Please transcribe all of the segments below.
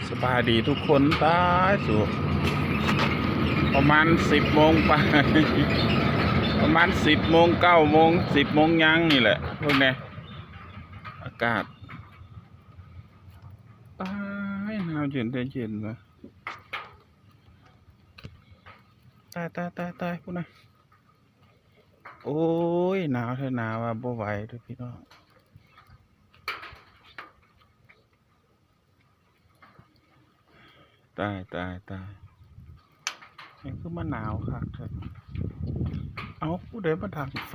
ສະບາຍດີທຸກຄົນ. ຕາຍສຸ ປະມານສິບໂມງປາຍ ປະມານສິບໂມງ ເກົ້າໂມງ ສິບໂມງຍັງນີ້ແຫຼະ. ເບິ່ງແດ່ ອາກາດ ຕາຍ ໜາວເຢັນແທ້ເຢັນວະ. ຕາຍ ຕາຍ ຕາຍ ຕາຍ ພຸ້ນນະ. ໂອ້ຍ ໜາວແທ້ໜາວວ່າ ບໍ່ໄຫວເດີ້ພີ່ນ້ອງ. ຕາຍ ຕາຍ ຕາຍ ຫຍັງຄືມາໜາວຄັກແທ້? ເອົ້າ ຜູ້ໃດມາດັງໄຟ?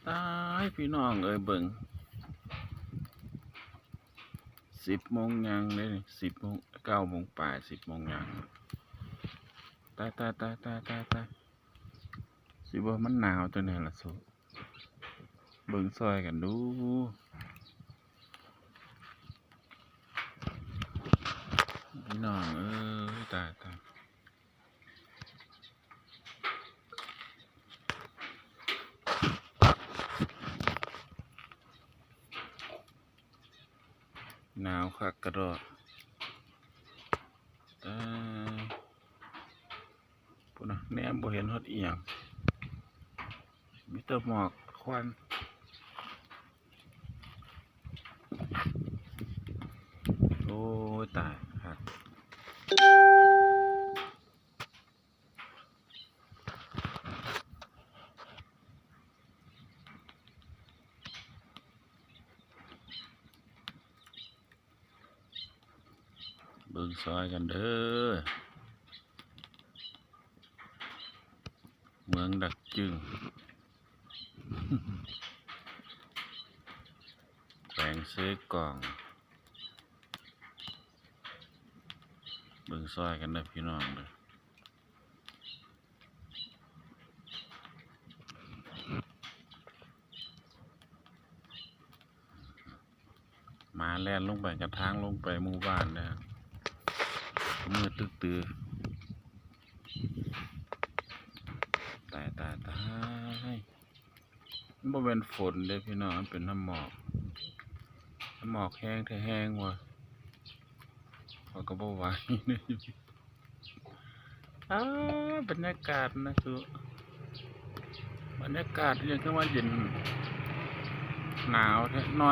ຕາຍ ພີ່ນ້ອງເອີຍ ເບິ່ງ ສິບໂມງຍັງເດ້ ສິບໂມງ ເກົ້າໂມງປາຍ ສິບໂມງຍັງ. ຕາຍ ຕາຍ ຕາຍ ຕາຍ ຕາຍ ຕາຍ ຊິບໍ່ ມັນໜາວຈັ່ງໃດລະໂຊ ເບິ່ງຊ່ອຍກັນດູ ພີ່ນ້ອງເອີຍ. ຕາຍ ຕາຍ ໜາວຄັກກະດອກ. ຕາຍ ພຸ້ນນະ ແນມບໍ່ເຫັນຮອດອີ່ຫຍັງ ມີແຕ່ໝອກຄວັນ. ໂອ້ຍ ຕາຍຄັກ. ເບິ່ງຊ່ອຍກັນເດີ ເມືອງດັກຈຶງ ແຂວງເຊກອງ. ເບິ່ງຊ່ອຍກັນເດີພີ່ນ້ອງເດີ. ໝາແລ່ນລົງໄປກະທາງລົງໄປໝູ່ບ້ານເດ້ ມືດຕຶກຕື. ຕາຍ ຕາຍ ຕາຍ ມັນບໍ່ແມ່ນຝົນເດ້ພີ່ນ້ອງ ມັນເປັນນ້ຳໝອກ ນ້ຳໝອກແຮງແທ້ແຮງວ່າ ຂ້ອຍກະບໍ່ໄຫວ. ອ້າ ບັນຍາກາດນະສຸ ບັນຍາກາດຫຍັງຄືວ່າເຢັນ ໜາວແທ້ ນອ